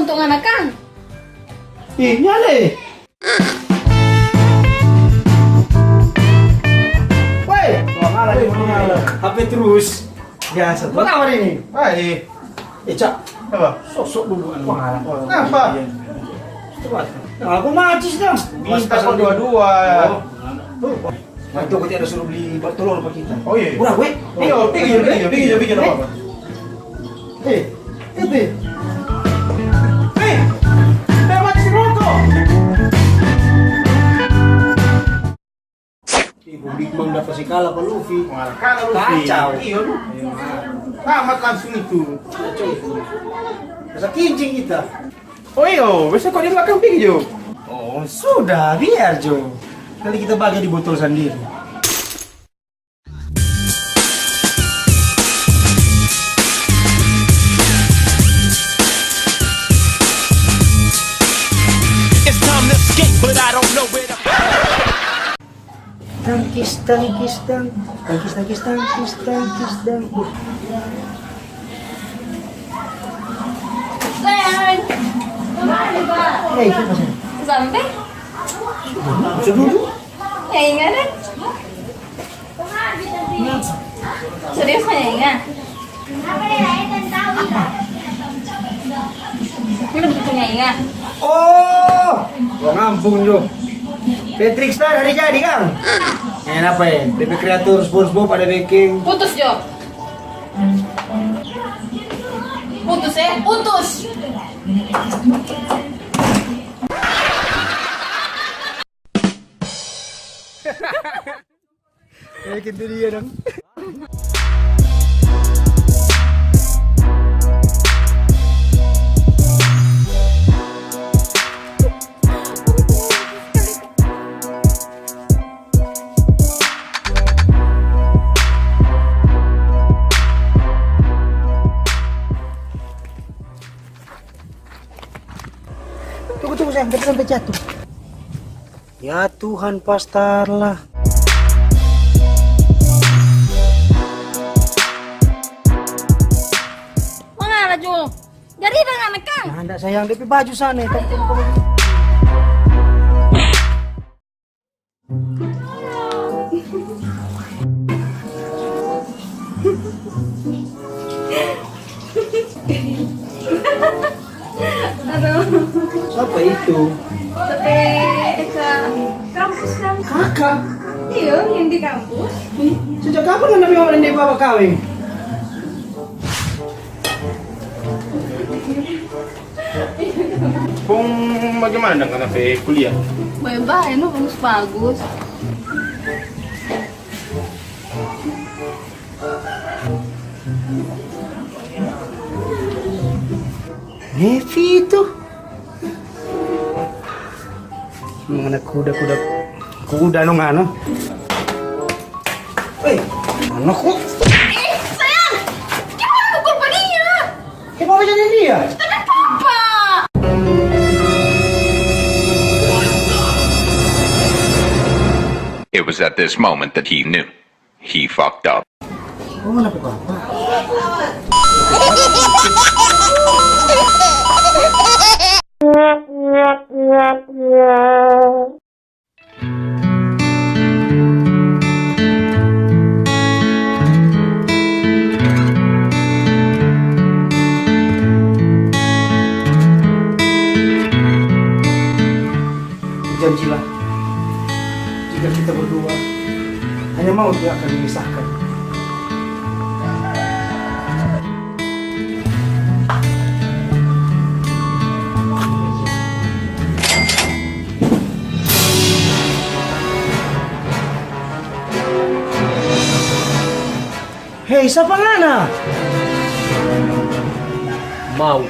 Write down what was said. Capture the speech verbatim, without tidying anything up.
Tong anak kang. Ih, nyale. Woi, H P terus. Biasa tuh. Apa kabar ini? Baik. Eh, Cak. Apa? Sok-sok dulu anu. Wah, kenapa? Coba. Nah, aku macis dong. Minta kok dua-dua. Oh. Tuh. Nanti aku tiada suruh beli telur apa kita. Oh, iya. Murah, gue. Iya, pigi, pigi, pigi, pigi, apa-apa. Eh, itu. Eh, eh, macis rokok. Ih, Big Mom dapa se kala pa Luffy. Wah, kala Luffy. Kacau. Iya, lu. Tamat langsung itu. Kacau itu. Rasa kincing kita. Oh iyo, biasa kok di belakang pigi jo. Oh, sudah, biar jo. Nanti kita bagi di botol sendiri. It's time to skate, but I don't know where to. Tangkis, tangkis, tang-, tangkis, tangkis, tangkis, tangkis, tangkis. Sayang. Hei, siapa sih? Sampai? Sedudu? Ya, ingat deh. Serius nanya? Ini butuh nanya. Oh, gua ngampung jo. Patrick Star hari jadi, Kang. Eh, apa ya? D P Kreator, SpongeBob ada backing. Putus jo. Putus ya, putus. Eh, gitu dia dong. Tunggu, tunggu, sayang, kita sampai jatuh. Ya Tuhan, pastar lah. Mangala jo. Jadi dang anak kang. Nah, ndak sayang, depe baju sana. Aduh. Siapa itu? Tapi ke kampus kan? Kakak? Iyo, yang di kampus. Sejak kapan ngana bilang orang dari bapa kawin? Kong, bagaimana dang ngana pe kuliah? Bae-bae no, bagus-bagus. Nevi itu. Mana kuda, kuda, kuda no ngana. Eh, mana kok? Eh, sayang, gimana pukul padinya? Kita mau jadi dia. Tapi papa. It was at this moment that he knew. He fucked up. Oh, kenapa papa? Berjanjilah, jika kita berdua, hanya maut yang akan memisahkan. Hei, sapa ngana? Maut.